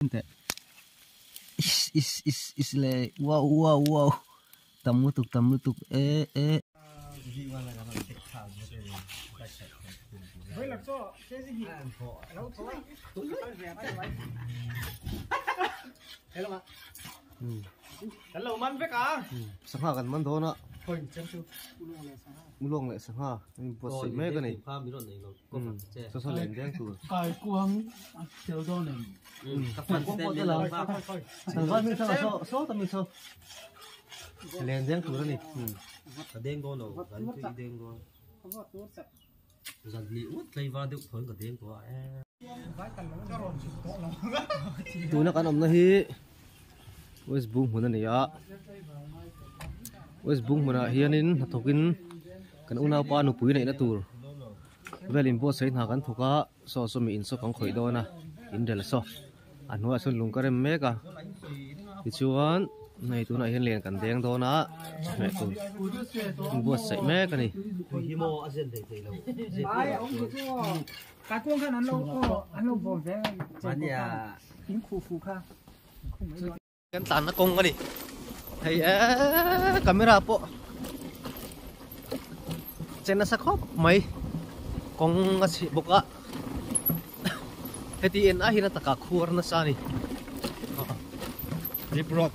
Is is is is le wow wow wow tam lutuk tam lutuk e e. Sangha kan man dawn a ulawng leh sangha a inbuatsaih mek a ni saw saw lem deng tur. Len deng tur a ni. Ka deng dawn lo, zan chu i deng dawn. Zan hnih ngawt tlaivar deuh thawn ka deng tawh a e. Tuna kan awmna hi West Bung hmun a ni a, West Bung hmunah hianin hnathawkin kan unaupa nupui neihna tur vel inbuatsaih hna kan thawk a. Saw saw mi in saw kan khawih dawn a in rel saw a hnuaiah sawn lung ka rem mek a tichuan hei tunah hian len kan deng dawn a chawhmeh tur in buatsaih mek a ni. Kan tlanna kawng a ni hei eee camera pawh che nasa khawp mai kawng a chheh bawk a heti en ai hian a takah khuar nasa a ni jeep road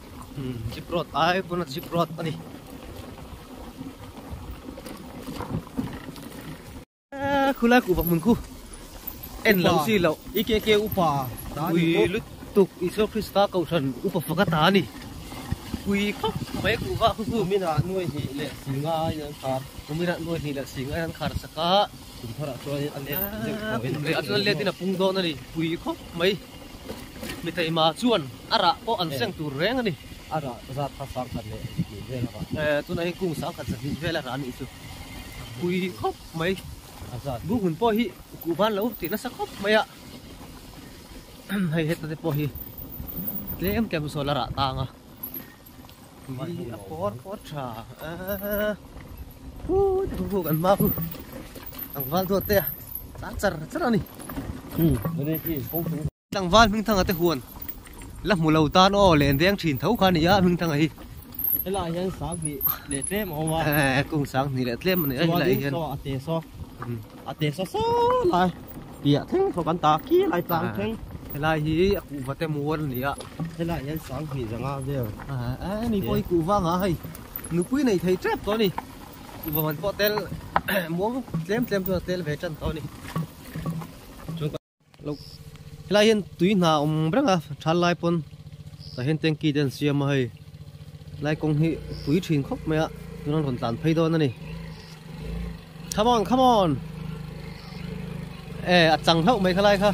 jeep road ai pawn a jeep road a ni. Khulai kuhva hmun khu en lo chi loh EKK upa ta ni pawh lutuk Isua Krista kohhran upa faka ta ni pui khawp mai kuhva khu khu kumin ah nuai hnih leh si nga in an khar kumin ah nuai hnih leh si nga in an khar sak a kum thar ah chuan a let deuh tawh in a kum leh ah chuan let in a pung dawn a ni pui khawp mai mi taima chuan a rah pawh an seng tur reng a ni a rah zat kha sangkhat leh hnih vel a rah tunah hian kung sangkhat zahnih vel a rah a nih chu. Pui khawp mai bu hmun pawh hi kuh van lo tih nasa khawp mai a hei heta te pawh hi tlem tlem saw la rah tang a hi a pawr pawr tha hu hu kan hma khu tlangval duat te a tlan char char a ni. Tlangval Hmingthanga te huan la hmu lo tan aw len deng thin tho kha a ni a Hmingthanga hi. Helaiah hian sang hnih leh tlem a awm a. Eh kung sang hnih leh tlem a ni a helaiah hian. Chuanin saw a te saw a te saw saw lai piah thleng thaw kan ta khi lai tlang thleng. Helai hi a kuhva te mual a ni a. Helaiah hian sang hnih zanga vel. Eh ni pawh hi kuhva nga hei nupui nei thei tep tawh a ni. Kuhva man pawh tel muang tlem tlem chuan a tel ve tan tawh a ni. Lo helai hian tui hna a awm reng a thal lai pawn tah hian tanky te an siam a hei lai kawng hi tui thin khawp mai a tuna an rawn tlan phei dawn a ni come on come on e a chang hlauh mai khalai kha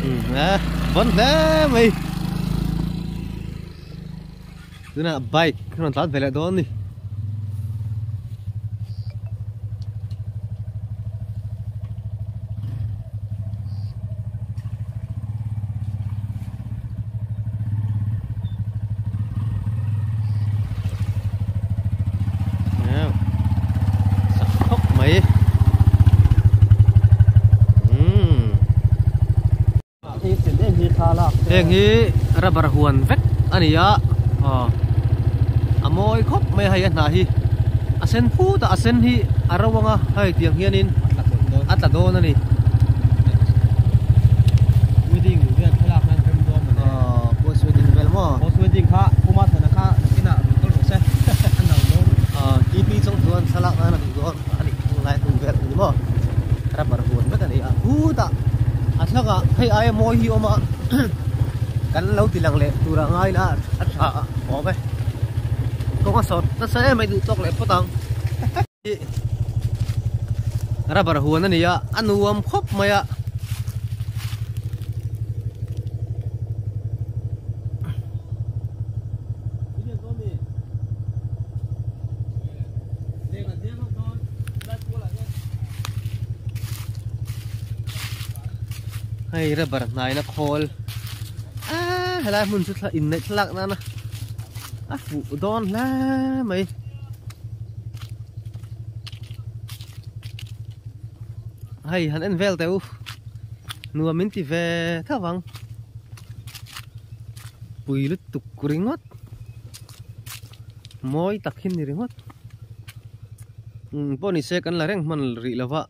um e vawn hle mai tunah bike a rawn tlan ve leh dawn a ni. Mai heng hi rubber huan vek a ni a aw a mawi khawp mai a hei a hnah hi a sen phut a a sen hi a ro ang a hei tiang hianin a tla dawn a ni wedding vel thlalak nan rem dawn mawle aw post wedding vel maw post wedding kha puma thana kha nakinah rawn kal rawh se a nal dawn aw TP chawng chuan thlalak nan a duh dawn a ni tunlai hun vel a ni maw rubber huan vek a ni a khutah a thlangah hei aia mawi hi a awm a kan lo ti lang leh tur a ngai la a tha a awm e kawng a sawt nasa em mai duh tawk leh phawt ang rubber huan a ni a a nuam khawp mai a. Hei rubber hnaina khawl ah helai hmun chu thla inneih thlalak nana a fuh dawn hle mai. Hei han en vel teh u nuam min ti ve tho vang. Pui lutuk ringawt. Mawi tak hi ni ringawt. Umm pawh ni se kan la reng hman rih lova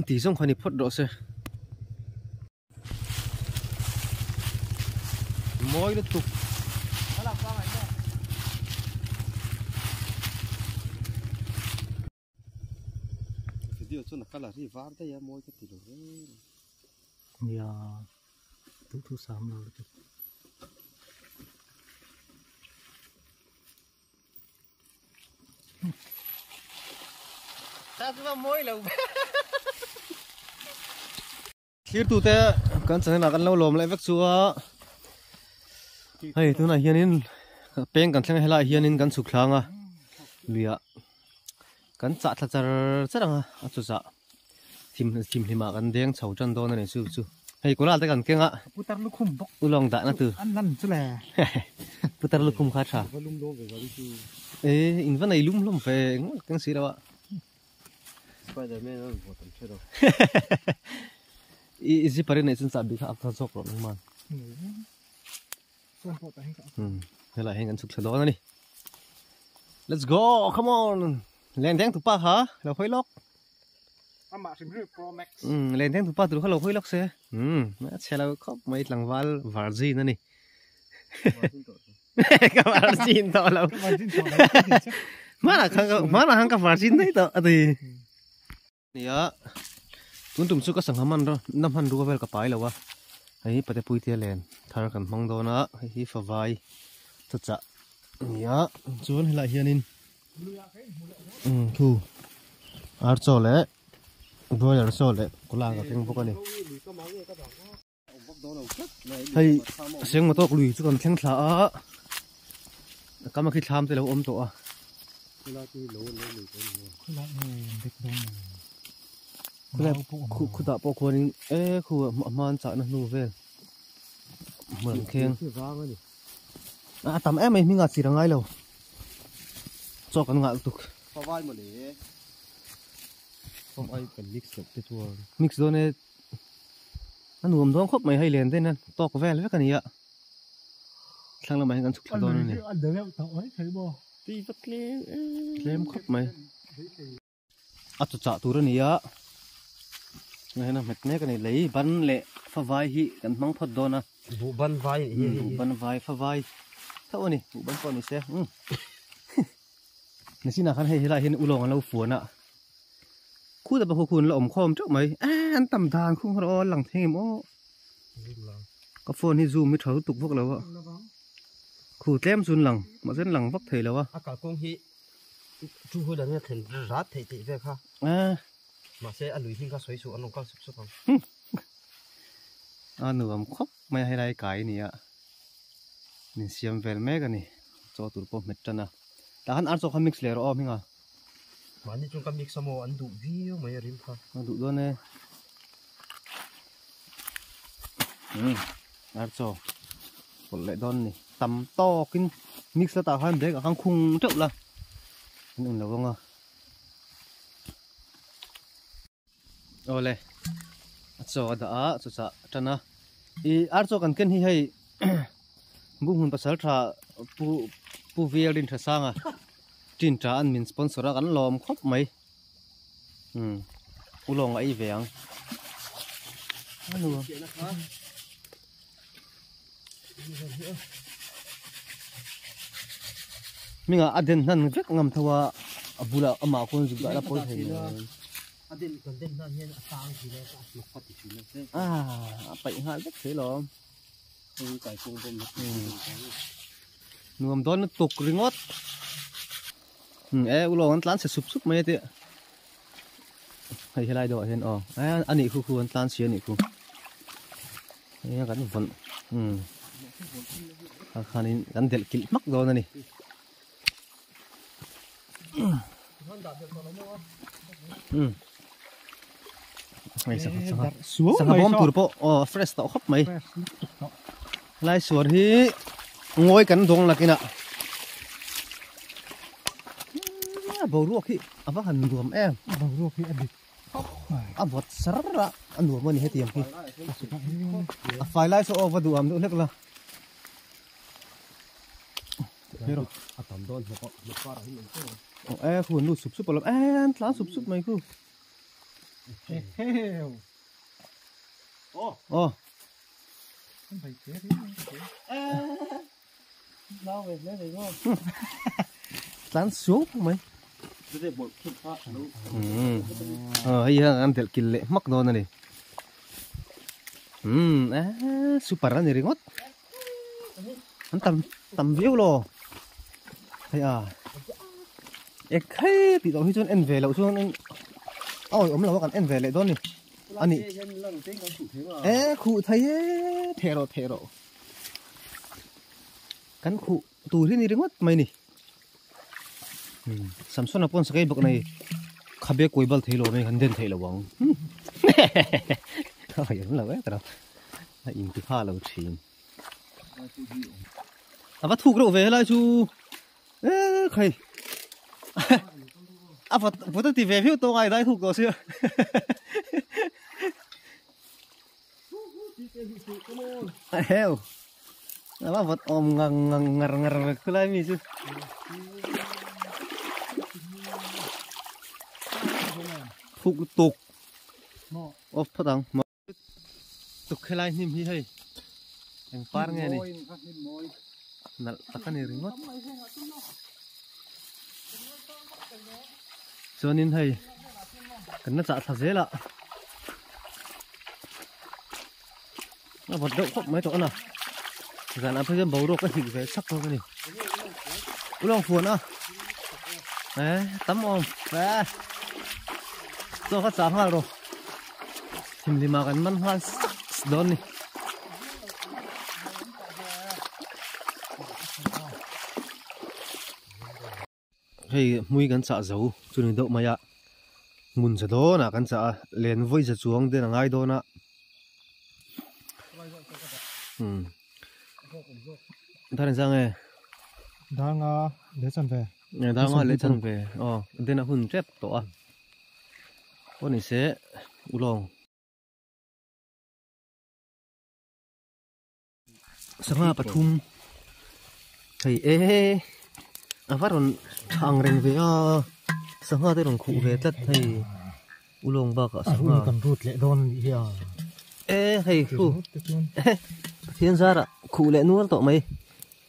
tih zawng kha ni phawt rawh se. Mawi lutuk. Video chuan a colour hi var daih a mawi ka ti lo reng. Nia duhthu sam lo lutuk. Ta chu va mawi lo ve. Thirtute kan channel ah kan lo lawm leh vek chu a hei tunah hianin peng kan thleng a helaiah hianin kan chhuk thlang a luiah kan chah thla char char ang a a chu chah thim thim hlim ah kan deng chho tan dawn a ni chu chu hei kawla te kan keng a putar lukhum bawk ulawng dah na tur an lan chu le putar lukhum kha tha e in va nei lum hlawm ve engmah keng si lo a. Spiderman a rawn vawt ang hre lo. I zipper i neih chuan chahbi kha a kha zawk rawh nangman. Phone pawh tah hian ka Hmm, helai hian kan chhuk thla dawn a ni. Let's go, come on. Len deng tupa kha lo hawi lawk. Amah hrim hrim Pro Max. Hmm, len deng tupa tur kha lo hawi lawk se. Hmm, a chhe lo khawp mai tlangval virgin a ni. Ka virgin tawh lo. Ka virgin tawh lo. Hmanah khan ka hmanah khan ka virgin daih tawh a ti. Nia tun tum chu ka sangha man ro na hman rua vel ka pai lo a. Hei hi pate puitea len thar kan hmang dawn a hei hi favai chawchah nia chuan helaiah hianin umm thu ar chaw leh broiler chaw leh kawla ka keng bawk a ni. Hei seng tawk lui chu kan thleng thla a a kam a khi thlam te lo awm tawh a khutah pawh khuanin e khu a hman chahna hnu vel hmun an kheng a tam em mai hming ah chir a ngai lo chaw kan ngah lutuk mix dawn e. A nuam dawn khawp mai hei len den a tawk vel vek a ni a thlang lamah hian kan chhuk thla dawn a ni tlem khawp mai a chaw chah tur a ni a tunah hian a hmet mek a ni lei ban leh favai hi kan hmang phawt dawn a buh ban vai a ni buh ban vai favai tho a ni buh ban pawh ni se nichinah khan hei helaiah hian ulawng an lo fuan a. Khuta pawh khu an la awm khawm teuh mai a an tam dan khung kha aw a lang thei em aw ka phone hi zoom hi tha lutuk vak lo a khu tlem chu an lang mahse an lang vak thei lo a a kalkawng hi two wheeler in a thlen rat theih tih vel kha mahse a lui hming kha sawi suh an rawn kal sup sup ang a nuam khawp mai a helai kai a ni a min siam vel mek a ni chaw tur pawh hmet tan a tah khan ar chaw kha mix leh rawh aw hming a. Mahni chuan ka mix a maw an duh viau mai a rim kha. A duh dawn e. Umm ar chaw pawlh leh dawn ni. Tam tawkin mix la tah khan bag ah khan khung teuh la an en lo ang a. Awle a chaw a dah a chaw chah a tan a ih ar chaw kan ken hi hei bu hmun pasal tha pu pu vial rin tha sang a tin tha an min sponsor a kan lawm khawp mai umm ulawng a ei ve ang Hmingah a den hnan vek ngam tho a, a bulah amah khawn zuk dah la pawi thei mai. A den kan den hnan hian a tang thin a, a hnawk a ti thin a. Ah, a paih nghal vek thei lawm. Hei kai kawng bawm na Nuam dawn lutuk ringawt. E ulawng an tlan chhe sup sup mai a tih. Hei helai deuhah hian aw a nih khu khu an tlan si a nih khu. Hei kan vawn umm ah khanin kan delh kilh hmak dawn a ni. Umm hei sangha sangha sangha bawm tur pawh aw fresh tawh khawp mai. Lai suar hi ngawi kan dawng lakin ah boruak hi a va han nuam em boruak hi a dik khawp mai a vawt sar a a nuam a ni hetiang hi a fai lai saw aw va duh am deuh hlek la. Hero a tam dawn hnawk a hnawk karah hian awm teuh ang. Aw e khu an lut sup sup alawm e an tlan sup sup mai khu. Heheu. Aw. Aw. An bai che ri mai ka hria. Nau ve hle ve maw. Tlan suau mai. Hei hian an delh kil leh hmak dawn a ni. Umm eh super a ni ringawt. An tam tam viau lo. Hei a. Ek hei tih loh hi chuan en ve loh chuan a awi awm lo a kan en ve leh dawn a ni. A ni. Eh khuh thei e theh rawh theh rawh. Kan khuh tur hi ni ringawt mai ni. Samsona pawn sakei bawk nei khabe kuai bal thei lo mai kan den thei lo ang. Ka hawi awm lo e ka a in ti pha lo thin. A va thuk reuh ve helai chu e khai a vat vat a ti ve viau tawh ngai dai thuk tawh sia. Heo a va vat awm ngang ngang ngar ngar vek khulai mi chu. Thuk lutuk off phawt ang. Tuk helai hnim hi hei eng par nge ni nalh tak a ni ringawt. Chuanin hei kan la chah thla zel a a vawt deuh khawp mai tawh a na zanah phei chuan boruak a hik ve chak bawk a ni ulawng fuan a eh tam awm eh chaw kha chah nghal rawh thimhlima kan man nghal sak dawn ni. Hei hmui kan chah zo chu ni deuh mai a hmun za dawnah kan chah a len vawi za chuang den a ngai dawn a umm dar engzah nge dar nga leh chan ve dar nga leh chan ve aw den a hun tep tawh a pawh ni se ulawng. Sangha pathum hei e a va rawn tha ang reng ve a sangha te rawn khuh ve tlat hei ulawng bakah sangha kan rut leh dawn a nih hi a e hei khu Pathian zarah khuh leh nual tawh mai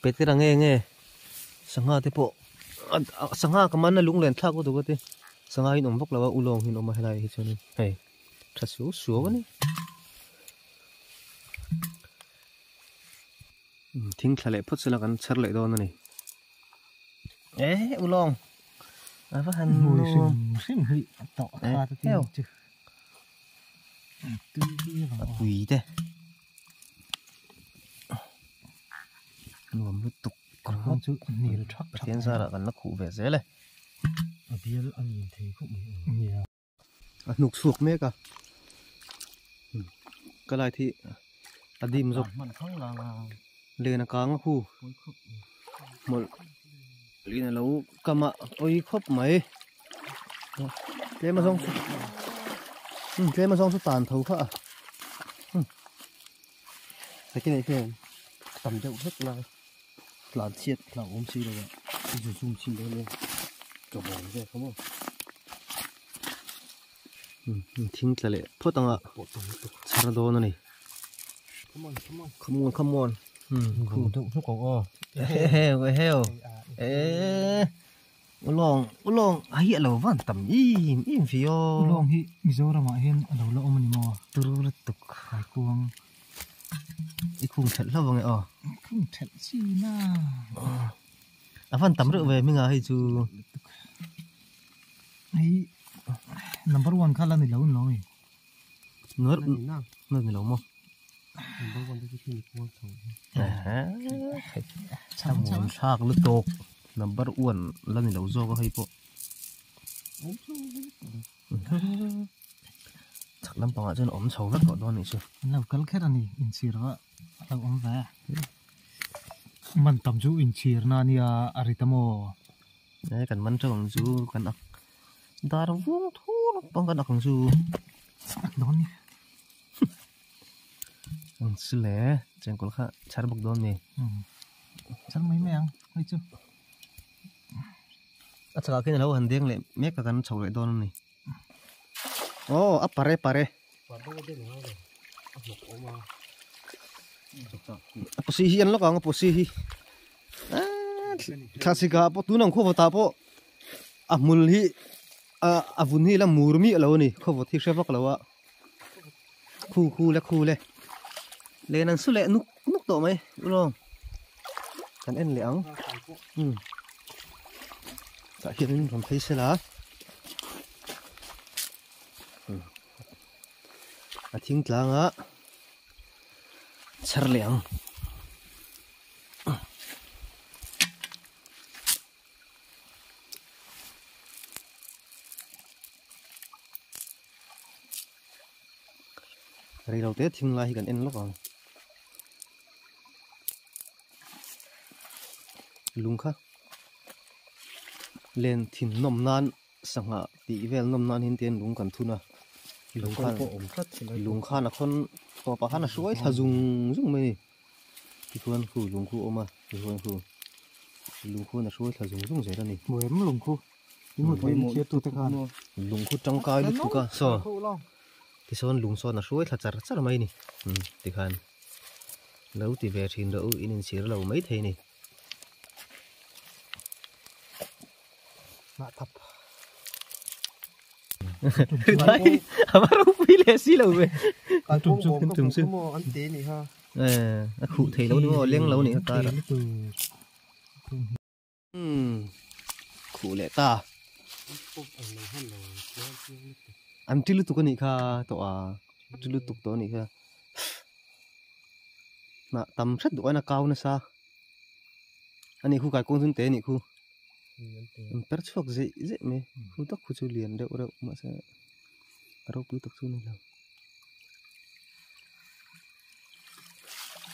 Petera nge nge sangha te pawh sangha ka man a lunglen thlak lutuk a ti sangha hi an awm vak lo a ulawng hi an awm a helai hi chuanin hei. Tha suau suau a ni. Thing thla leh phawt sela kan chher leh dawn a ni. E ulawng a va han nuam hrim hrim hi tawh kha te tin chu tui hi a pui te nuam lutuk kan chu nil thak thak Pathian zarah kan la khuh ve zel e a bial a nin thei khawp mai nia. A hnuk chhuak mek a ka light hi a dim zawk len a kang a khu hmawlh in a lo kam a pawi khawp mai tlem a zawng chu tlem a zawng chu tan tho kha a heti nei hian tam deuh hlek lai tlan chhiat hlauhawm si lo a zu zum chin dawn nia ka bawm vel kha maw thing tla leh phawt anga chhar dawn a ni come on come on come on come on khu deuh hluk ang aw eheu eheu eh ulawng ulawng a hi a lo van tam im im ve aw ulawng hi Mizoram ah hian a lo la awm a ni maw turu lutuk kaikuang I khung thelh hlauh ange aw. Khung thelh chi na. A van tam reuh ve hminga hei chu. Hei number 1 kha la ni lo ni lo. Nur nur ni lo mo. Number 1 te chu khi ni kual chho. Chang thlak lutuk. Number 1 la ni lo zawk a hei pawh. Chhak lampangah chuan awm chho vek tawh dawn anih chu. An lo kal kher a ni inchhir va a lo awm ve. Man tam chu inchhir na nia a ri ta maw? E kan man teuh ang chu kan ak dar vung thur pawh kan ak ang chu. Ak dawn ni. Ang chu le chengkawl kha chhar bawk dawn ni. Chhar mai mai ang. Hei chu. A chakah khian alo han deng leh mek a kan chho leh dawn a ni. Aw a pare pare. A pawsi hi an lawk ang a pawsi hi. Thlasik ah pawh tun ang khuavawt ah pawh a hmul hi a vun hi la mur miah lo a ni khuavawt hi hre vak lo a. Khu khu le khu le. Len an su leh nuk nuk tawh mai ulawng. Kan en leh ang. Um. Tah hian in rawn phei sela. Um. A thing tlanga chher leh ang. Rei lo te thing lai hi kan en lawk ang lung kha len thin nawm nan sangha tih vel nawm nan hian tian lung kan thun a lung khan lung khan a khawn tawpah khan a hruai thla zung zung mai a ni tichuan khu lung khu a awm a tichuan khu lung khuan a hruai thla zung zung zel a ni. Lung khu. Lung khu tangkai lutuk a saw tisawn lung sawn a hruai thla char char mai a ni tikhan lo ti ve thin rawh u in inchhir lo mai thei a ni. A va ropui leh si lo ve a khuh thei lo ni maw leng lo ni a karah. Umm khuh leh ta an ti lutuk anih kha tawh a ti lutuk tawh anih kha hnah tam hret duh aiin a kau nasa ani khu kai kawng chu te anih khu an per chhuak zeih zeih mai khu tak khu chu lian deuh reuh mahse a ropui tak chu a ni lo.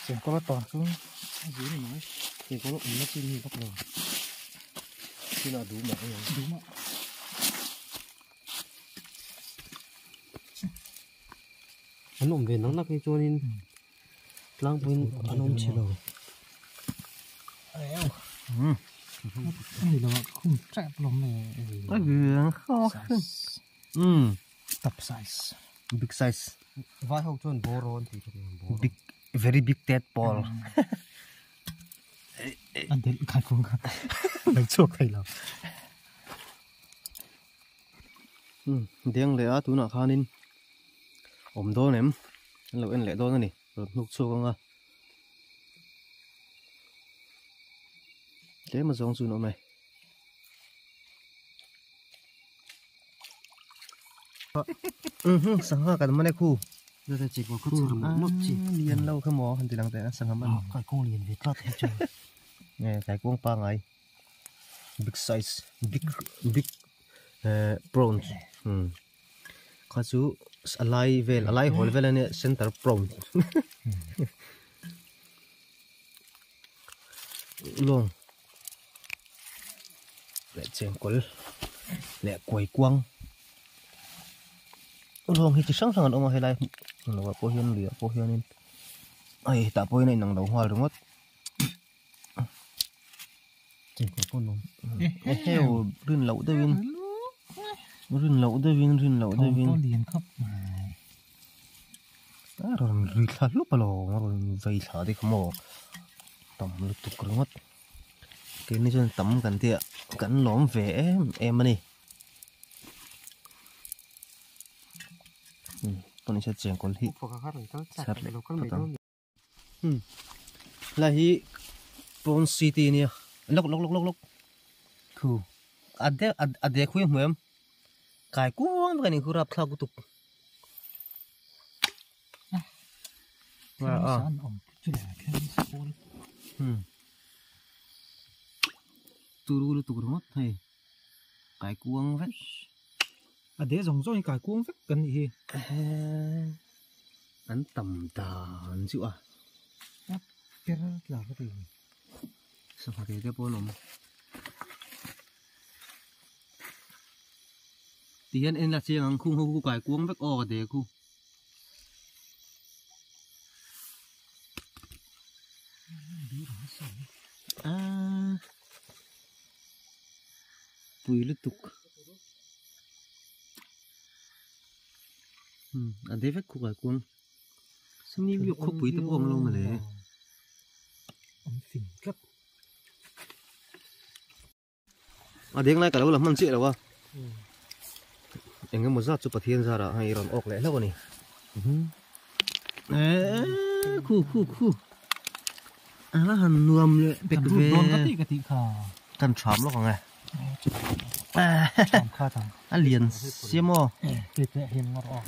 Chengkawl a tan chu a zir ni mai. Chengkawl a awmna chi ni vak lo. Tunah dum ah a Dum ah. An awm ve nak nak hi chuanin tlangpuiin an awm chhe lo. Ani lo ah khum tep lawm le. Top size. Big size. Vai ho chuan bawr an tih thin bawr. Big very big tadpole. An del khai kung kha. Lo chhuak thei lo. Deng leh a tunah khanin awm dawn em an lo en leh dawn a ni rawn hnuk chhuak anga tlem a zawng chu an awm e. Sangha kan man e khu lian lo kha maw han ti lang teh a sangha man kai kawng lian ve tlat he chu nge kai kawng pangai big size big big prawns kha chu a lai vel a lai hawl vel a nia center prawn lawng. Leh chengkawl leh kuai kuang rawng hi chi hrang hrang an awm a helai hmun ah pawh hian lui ah pawh hianin hei hetah pawh hian a inang lo nghal ringawt chengkawl pawh an awm eheu rin loh deuhin rin loh deuhin rin loh deuhin a rawn ri thla hlup alawm a rawn vei thla te kha maw tam lutuk ringawt. Keini chuan tam kan tia kan lawm ve em em a ni. Pawn se chengkawl hi chhar leh phawt ang. Helai hi Prawn City a nia lawk lawk lawk lawk lawk thu a dek a dek hui a hmu em kai kuang vek a ni khu rapthlak lutuk. Turu lutuk ringawt hei kai kuang vek a de zawng zawng hi kai kuang vek kan nih hi an tam dan chu a per tla vek lo sangha te te pawh an awm ti hian en la chiang ang khung ho khu kai kuang vek aw ka de khu. Pui lutuk. Hmm, a de vek khuk ai kuang. New York khawpui te pawh ang lo mawle. An fing tlat. A deng lai ka lo la hman chiah lo a. Eng emaw zat chu Pathian zarah hei rawn awk leh hlauh a ni. Eee khu khu khu. A la han nuam leh pek ve. Dawn ka tih ka tih kha. Kan tham lawk ang e. Tham kha tang. A lian sia maw. Te te hian ngawr awk.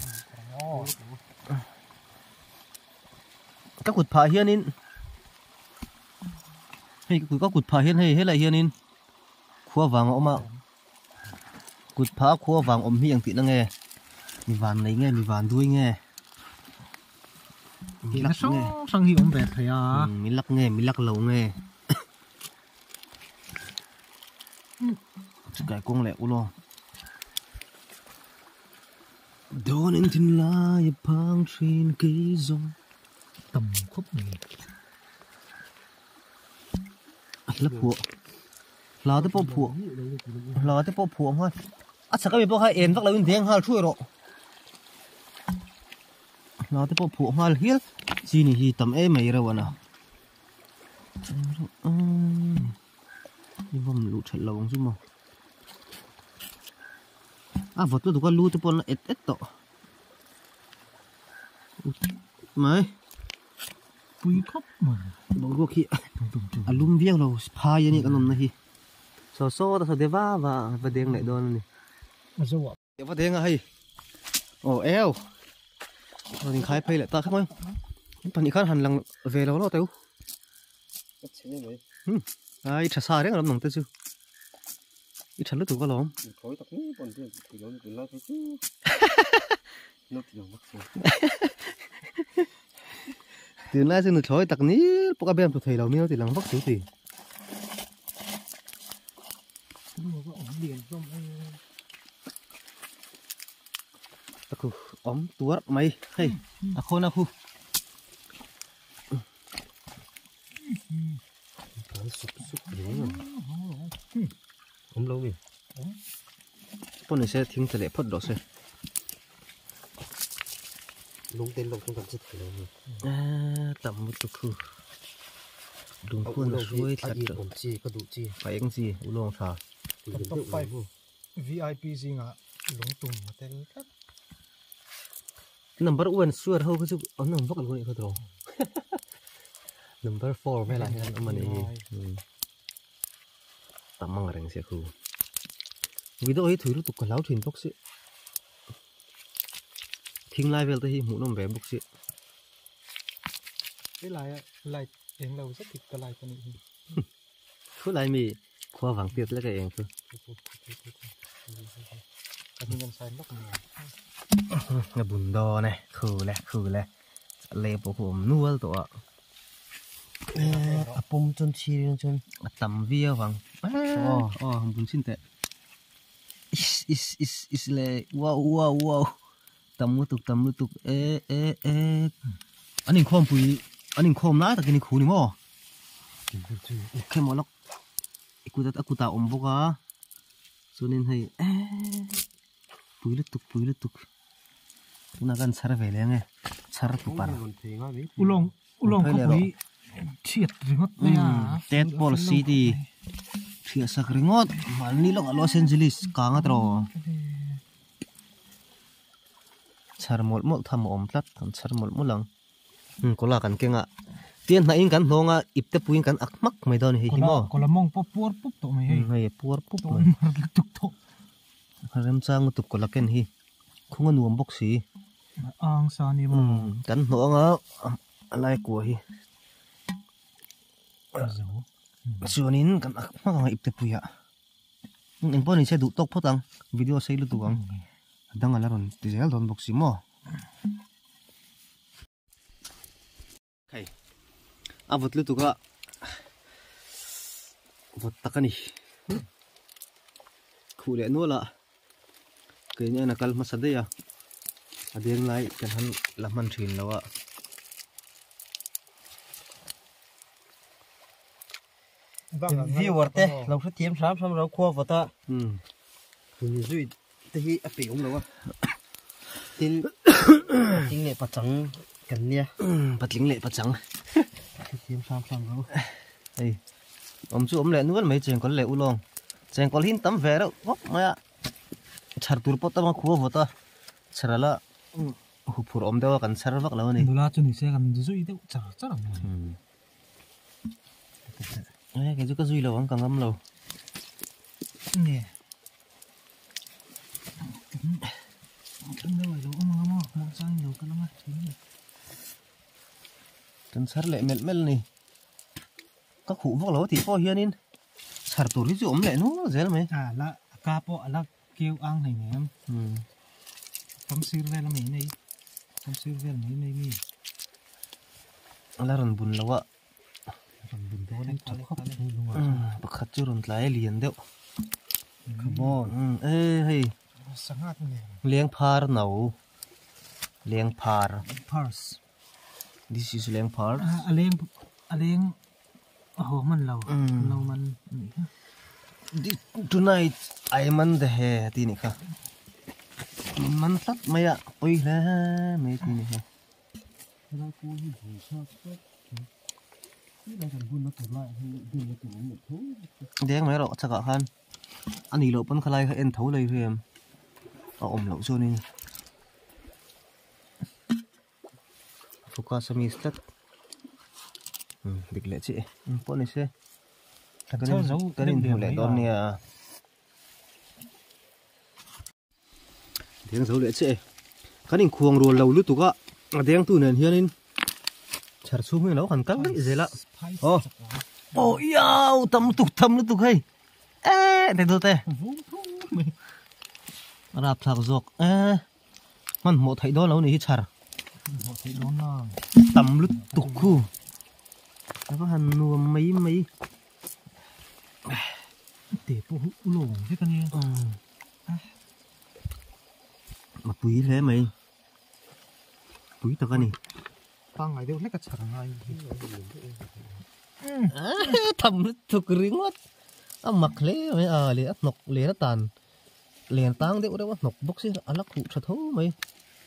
Ka kut phah hianin hei ka kut phah hian hei helai hianin khua vang a awm a kut phah a khua vang awm hi ang tihna nge mi van nei nge mi van dui nge mi lak nge hrang hi awm ve thei a mi lak nge mi lak lo nge chukai kawng leh ulaw dawn in thinlai a phang thin kei zawng tam khawp mai. A hla phuah hla te pawh phuah hla te pawh phuah nghal a chhak ami pawh kha en vak loin deng nghal thuai rawh hla te pawh phuah nghal hial chini hi tam em mai reuh ana i vawm luh that lo ang chu maw a vawt lutuk a lu te pawh an la et et tawh mai pui khawp mai boruak hi a lum viau lo phai a ni kan awmna hi saw saw ta saw de va va va deng leh dawn a ni va deng a hei aw eo rawn inkhai phei leh ta kha mai pahnih khan han lang ve lo lo teu ai tha sa reng lam nang te chu i tha lutuk alawm tunlai chu nuthlawi tak nil pawh ka bem tu thei lo miau ti lang vak chu ti Aku awm tuar mai hei a khawn a khu Kan sup sup reng awm lo mi pawh ni se thing tla leh phawt rawh se lung tel lo chu kan che thei lo mi tam lutuk khu lung khuan a hruai thla tawh awm chi ka duh chi a eng chi ulawng tha top 5 VIP zingah lung tum a tel tlat number 1 suar ho kha chu an awm vak lo anih kha tawh number 4 velah hian an awm a ni tam ang reng sia khu video hi thui lutuk ka hlau thin bawk si thing lai vel te hi hmuh nawm ve bawk si helai a light eng lo zet hi ka light anih hi thu lai mi khua vang tiat lek a eng chu ka hming an sign lawk mai a bun dawn e khu le khu le le pawh khu awm nual tawh a a pum chuan chhirin chuan a tam viau ang aw aw bun chin teh is is is is le wow wow wow tam lutuk tam lutuk e e e an inkhawm pui an inkhawm lai takin i khu ni maw khe maw lawk i kut a kutah awm bawk a chuanin hei pui lutuk pui lutuk tunah kan chhar ve leh ange chhar tupar ulawng ulawng khawpui chhiat ringawt mai a Ted Paul City chhiah sak ringawt mahni lawkah Los Angeles kang a tawh chhar mawlh mawlh tham a awm tlat kan chhar mawlh mawlh ang kawla kan keng a tian hnah in kan hnawng a ip te puiin kan ak hmak mai dawn hei hi maw kawla mawng pawh puar pup tawh mai hei hei puar pup mai lutuk tawh remchang lutuk kawla ken hi khung a nuam bawk si ang sa ni maw kan hnawh anga a lai kua hi chuanin kan ak hmak ang ip te puiah eng pawh ni se duh tawk phawt ang video sei lutuk ang a dang ala rawn ti zel dawn bawk si maw hei a vawt lutuk a vawt tak a ni khuh leh nual a keini an a kal hmasa daih a a deng lai kan han la hman thin lo a Viewer te lo hre thiam hram hram ro khua vata zui te hi a pe awm lo a tin patling leh pachang kan nia patling leh pachang thiam hram hram ro hei awm chu awm leh nual mai chengkawl leh ulawng chengkawl hin tam ve reuh khawp mai a chhar tur pawh tam a khua vawta chharala huphurh awm deuh a kan chhar vak lo a ni nula chu ni se kan zui deuh char char ang eh kei chu ka zui lo ang ka ngam lo nge kan lo lo awm ang maw hmuh chang lo ka langa kan chhar leh melh melh ni ka khuh vak lo tih pawh hianin chhar tur hi chu awm leh nual zel mai a la ka pawh a la keu ang hei nem tam sir vel a mai nei tam sir vel mai mai mi la rawn bun lo a rawn bun dawn in tha khawp pakhat chu rawn tlai a lian deuh come on e hei sangat nge leng phar no leng phar phars this is leng phar a leng a leng ho man lo lo man tonight I man the he ti ni kha min man tlat mai a pui hle mai ti ni kha deng mai rawh chakah khan ani loh pawn khalai kha en tho lei hrem a awm loh chuanin focus a miss tlat dik leh chi pawh ni se kan inhmu leh dawn nia deng zo leh che kan inkhuang rual lo lutuk a a deng tu nen hianin chhar chhung hi lo kan kal daih zel a aw aw iau tam lutuk tam lutuk hei e te tu te rap thlak zawk e hman hmuh theih dawn lo ni hi chhar tam lutuk khu a va han nuam mai mai te pawh hu ulawng vek a nia a pui hle mai pui tak a ni pangngai deuh hlek a chhar ngai tham lutuk ringawt a mak hle mai a leh a hnawk len a tan len tang deuh reuh a hnawk bawk si a la khuh tha tho mai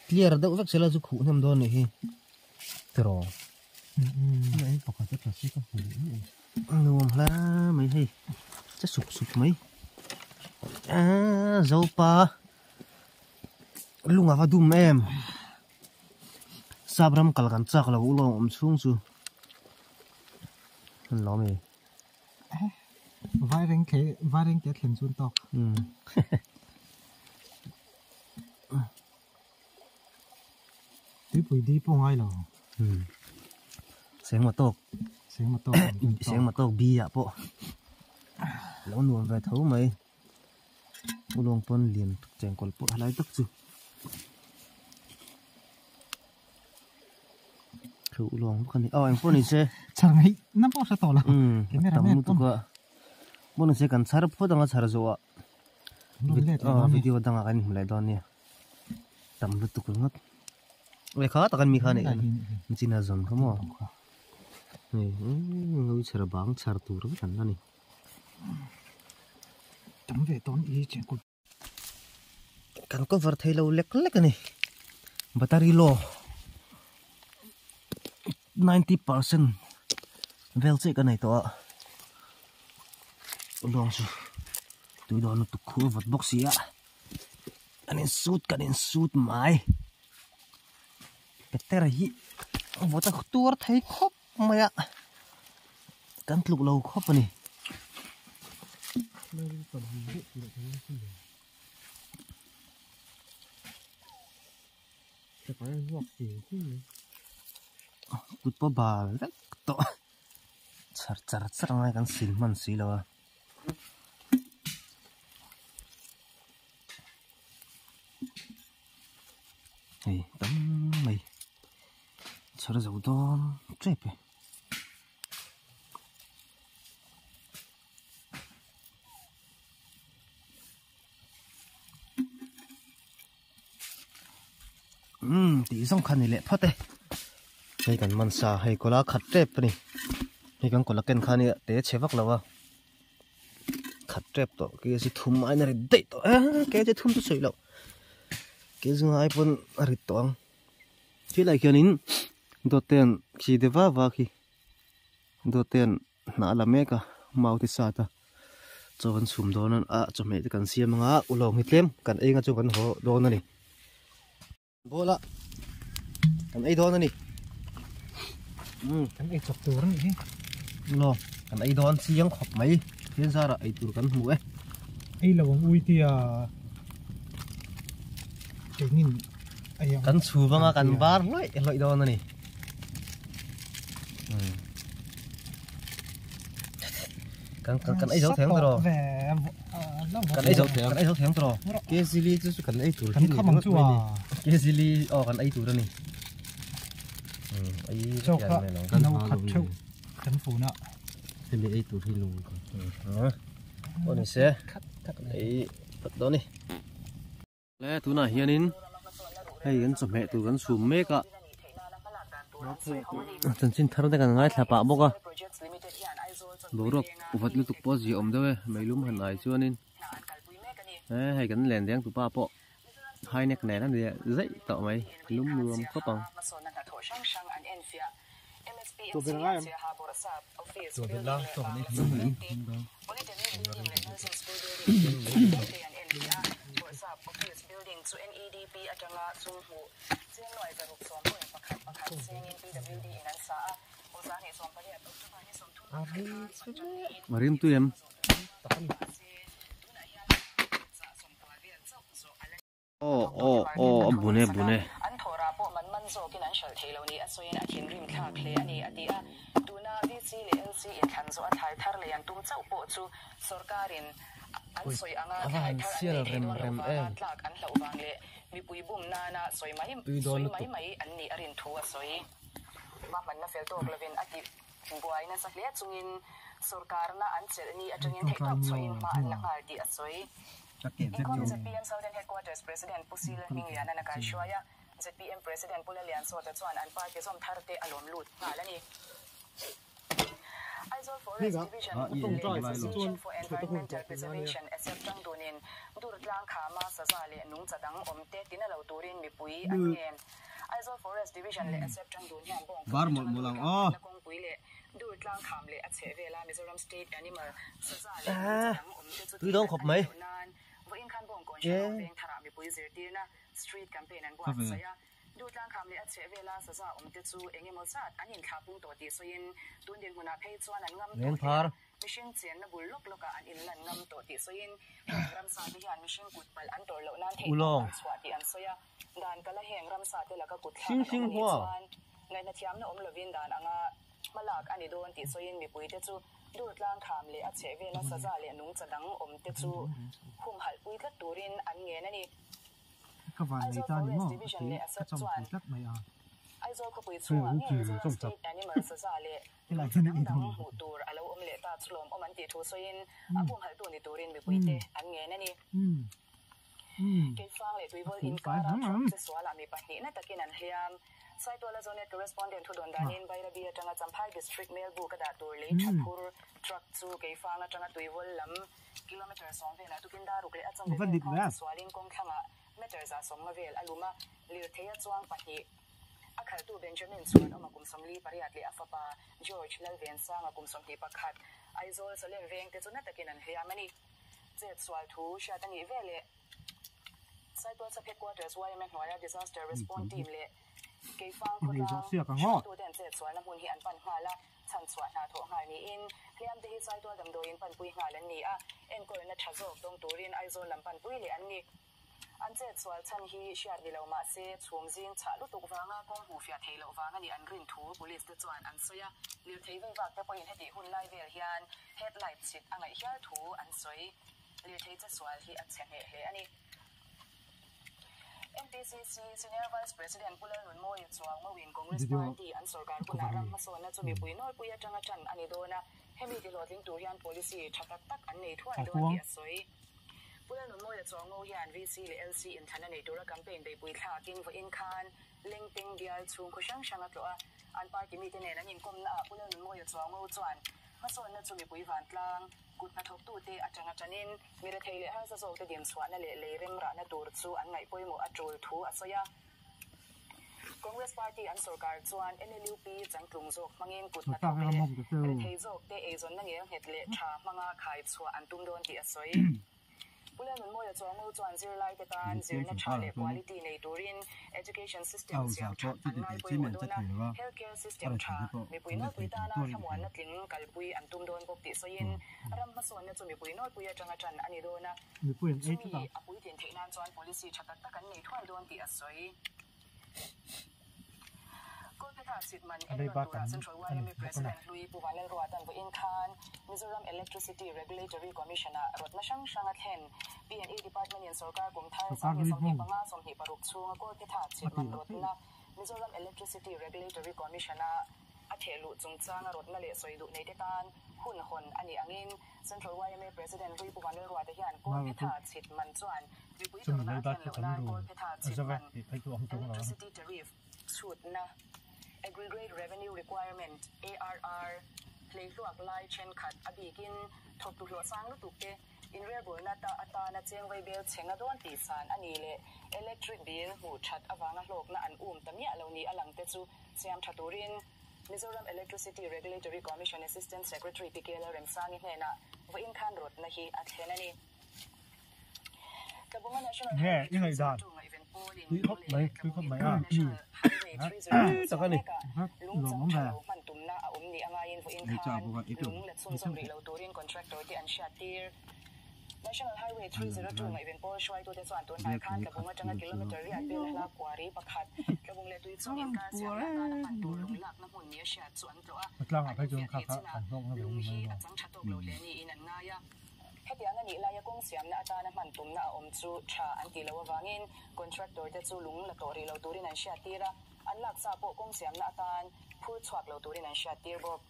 clear deuh vek sela chu khuh hnem dawn nih hi tiraw pakhat a tla si ka hmu nuam hle mai hei che sup sup mai zopa lunga va dum em sabram kal kan chak lo ulawng awm chhung chu an lo mi vai reng the vai reng te thlen chun tok tui pui di pawh ngai lo seng ma tok seng ma tok seng ma tok bi ah pawh lo nuam ve tho mai ulawng pawn lian chengkawl pawh halai tak chu thu ulawng bawk a ni aw eng pawh ni se chhar ngai na pawh hre tawh lo tam lutuk a pawh ni se kan chhar phawt anga chhar zawh ah video dangah kan inhmu leh dawn nia tam lutuk ringawt ui kha tak an mi kha ni chin a zawn kha maw hei ngawi chhar bang chhar tur vek an la ni tam ve tawn i chengkawl kan cover thei lo lek lek a ni battery low 90% vel che ka nei tawh a lawng chu tui dawn lutuk khu a vawt bawk si a kan in sut kan in sut mai Peter hi vawt a tuar thei khawp mai a kan tluk lo khawp a ni kut pawh bal vek tawh char char char ngai kan sil hman si lo a hei tam mai chhar zo dawn tep e tih zawng kha ni leh phawt e hei kan man sa hei kawla khat tep a ni hei kan kawla ken kha nia te chhe vak lo a. khat tep tawh kg thum aiin a rit daih tawh e kg thum chu sawi loh kg nga ai pawn a rit tawh ang khilai khianin dawt te an khi de va va khi dawt te an hnah a la mek a mau te sat a chaw kan chhum dawn a chawhmeh te kan siam anga ulawng hi tlem kan ei anga chu kan haw dawn a ni. Bola kan ei dawn a ni. Kan ei chawp tur a nih hi. Lo kan ei dawn chiang khawp mai. Thian zarah ei tur kan hmu e. Ei lo ang ui tia keinin ei ang. Kan chhu vanga kan bar hlawih hlawih dawn a ni. Kan kan kan ei zo theng tawh. Kan ei zo kan ei zo theng tawh. Kezili chu chu kan ei tur hi ni. Kan chu a. Kezili aw kan ei tur a ni. Ei chaw kha no khat theuh kan funa. Hemi ei tur hi lung ka. Aw ni se. Kan ei pat dawn ni. Le tunah hianin hei kan chawhmeh tur kan chhum mek a chanchin thar te kan ngaithla pah bawk a boruak vat lutuk pawh a ziaawm deuh e meilum han ai chuanin he hei kan len deng tupa pawh high neck nen a ni zaih tawh mai lum nuam khawp ang. A rim tui em? Aw aw aw a bun e bun e. An thawhrah pawh man man zawkin an hralh thei lo ni a sawiin a thinrim thlak hle a ni a ti a. Tuna VC leh LC inthlan zawh a thlai thar lei an tum chauh pawh chu sawrkarin an sawi anga thlai thar an lei thei dawn loh vanga tlak an hlauh vang leh mipui bum nana sawi mai sawi mai mai an nih a rin thu a sawi. Hmanna fel tawk lovin a ti buai nasa hle chungin sawrkarna an chelh ni atangin theihtawp chhuahin hma an la nghal tih a sawi. Inkhawm zpm Southern Headquarters President Pu Sila Hmingliana na kaihruai a, zpm President Pu Laliansawta chuan an party zawm thar te a lawm lut nghal a ni. Aizawl Forest Division leh Association for Environmental Preservation, ASEP, tangdunin Durtlang khama saza leh nungcha dang awm te tina lo turin mipui an ngen. Aizawl Forest Division leh ASEP tangdun hian bawng Bar mawlh mawlh ang aw. Kawngpui leh Durtlang kham leh a chheh vela Mizoram State Animal saza leh nungcha dang awm te chu Tui dawng khawp mai. Loh nan vawiin khan Bawngkawn Hrialawk veng tharah mipui zirtirna Street Campaign an buatsaih a. Durtlang kham leh a chheh vela saza awm te chu eng emaw zat an inthlah pung tawh tih sawiin tun dinhmunah phei chuan an ngam tawh hle a. Mihring chenna bul lawk lawkah an inlan ngam tawh tih sawiin heng ramsa te hian mihring kut palh an tawrh loh nan theihtawp an chhuah tih an sawi a. Dan kala heng ramsa te laka kut thlak an awm a nih chuan ngaihna thiamna awm lovin dan anga hmalak a ni dawn tih sawiin mipuite chu Durtlang kham leh a chheh vela saza leh nungcha dang awm te chu humhalh pui tlat turin an ngen a ni. Aizawl Forest Division leh ASEP chuan Aizawl khawpui chhungah ngei Mizoram State Animal saza leh nungcha dang dang hmuh tur a lo awm leh ta chu lawmawm an tih thu sawiin a humhalhtu ni turin mipuite an ngen a ni. Keifang leh Tuivawl inkara truck che sualah mi pahnihna takin an hliam. Saituala Zonet Correspondent thu dawn danin Bairabi atanga Champhai District Melbu ka dah tur lei tha phur truck chu Keifang atanga Tuivawl lam kilometre 10 velah tukin daruk leh a chawm vel khan che sualin kawng thlangah meter 150 vel a lum a, lirthei a chuang pahnih. A khalhtu Benjamin chuan awma kum 48 leh a fapa George Lalvensanga kum 21 Aizawl Salem veng te chu na takin an hliam a ni. Chet sual thu hriat a nih ve leh Saitual Sub Headquarters yma hnuaia Disaster Response Team leh Keifang khawtlang hruaituten chet sualna hmun hi an pan nghal a, chhanchhuah hna thawh nghal niin hliamte hi Saitual damdawiin panpui nghal an ni a, enkawlna tha zawk dawng turin Aizawl lam panpui leh an ni. An chet sual chhan hi hriat ni lo mah se, chhum zing chhah lutuk vanga kawng hmuh fiah theih loh vang a nih an rin thu Police te chuan an sawi a. Lirthei vei vak te pawhin hetih hun lai vel hian headlight chhit a ngaih hial thu an sawi. Lirthei che sual hi a chhe hneh hle a ni. MPCC Senior Vice President Pu Lalnunmawia chuang Mawin Congress Party an sorkar hunah ram hmasawnna chu mipui nawlpui atanga tan a ni dawn a, hemi tihlawhtling tur hian policy tha tak tak an nei thuai dawn tih a sawi. Pu Lalnunmawia Chuango hian VC leh LC inthlan a nei tura campaign beihpui thlakin vawiin khan Lengpeng bial chhungkhaw hrang hrang a tlawh a, an party mite nen an inkawmnaah Pu Lalnunmawia Chuango chuan Hmasawnna chu mipui vantlang, kut hnathawktute atanga tanin mi rethei leh harsa zawkte dinchhuahna leh lei remrahna tur chu an ngaih pawimawh a tul thu a sawi a. Congress Party an sorkar chuan NLUP changtlung zawk hmangin kut hnathawk leh rethei zawkte eizawnna ngelnghet leh tha hmanga khaichhuah an tum dawn tih a sawi. Pu Lalnunmawia Chuango chuan zirlaite tan zirna tha leh quality nei turin education system siam that an ngai pawimawh dawn a, health care system tha, mipui nawlpui tana thlamuanna tling kalpui an tum dawn bawk tih sawiin ram hmasawnna chu mipui nawlpui atanga tan a ni dawn a, chumi a puitlin theih nan chuan policy tha tak tak an nei thuai dawn tih a sawi. Kolkata Sitman ennawn tura Central YMA President hlui Pu Vanlalruatan vawiin khan Mizoram Electricity Regulatory Commission-ah rawtna hrang hrang a thlen. P&E Department-in sorkar kum thar 2025 26 chhunga Kolkata Sitman rawtna Mizoram Electricity Regulatory Commission-a a theh luh chungchanga rawtna leh sawi duh neite tan hun hawn a nih angin Central YMA President hlui Pu Vanlalruata hian Kolkata Sitman chuan Mipui tawrhna a thlen loh nan Kawlphetha chhitman, Electricity Tariff, chhutna, Aggregate Revenue Requirement, ARR, hleihluak lai thenkhat a bikin thawktu hlawh sang lutuk te inrelbawlna ta atana cheng vaibel chhenga dawn tih san a ni leh electric bill hmuh that avanga hlawkna an um ta miah lo ni a lang te chu siam tha turin Mizoram Electricity Regulatory Commission Assistant Secretary Pi Kela Remsangi hnenah vawiin khan rawtna hi a thlen a ni. Nge i ngaihdan tui khawp mai tui khawp mai a tak a ni. Lawmawm ve. Tlangah phei chuan kha kha an hlawkna ve awm mai maw. Hetiang a nih laia kawng siamna atana hman tumna a awm chu tha an tih loh avangin contractor te chu lung la tawh rih lo turin an hriattir a, an laksa pawh kawng siamna atan phur chhuak lo turin an hriattir bawk.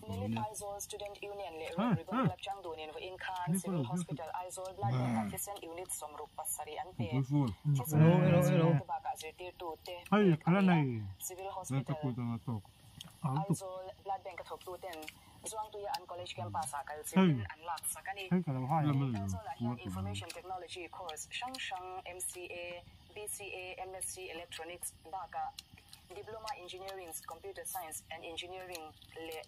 Nilit Aizawl Student Union leh Red Ribbon Club changdunin vawiin khan Civil Hospital Aizawl Blood Bank ah thisen unit 67 an pe. Thisen unit zirlaite bakah zirtirtute pek a ni a, Civil Hospital Aizawl Blood Bank a thawktuten Zuangtuia an college campus ah kal chilhin an lak sak a ni. Aizawlah hian Information Technology course hrang hrang MCA, BCA, MSc Electronics bakah Diploma Engineering, Computer Science and Engineering leh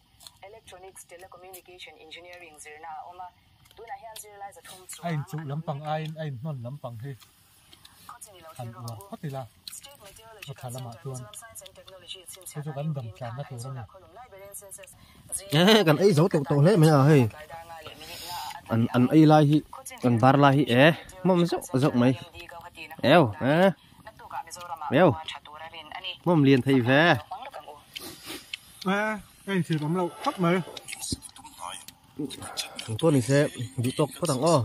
Electronics Telecommunication Engineering zirna a awm a. Tunah hian zirlai 300 A chuang inchuh an awm lampang mek a aiin ni. a inhnawn lampang hi han uar phawt ila, a tha lamah chuan chu chu kan dam tlanna tur a ni. Eh kan ei zo tawh tawh hle mai a hei an an ei lai hi an bar lai hi eh hmawm zauh zauh mai eu eh eu hmawm lian thei ve. Eh ka inchhir awm loh khawp mai. Engpawh ni se duh tawk phawt ang aw.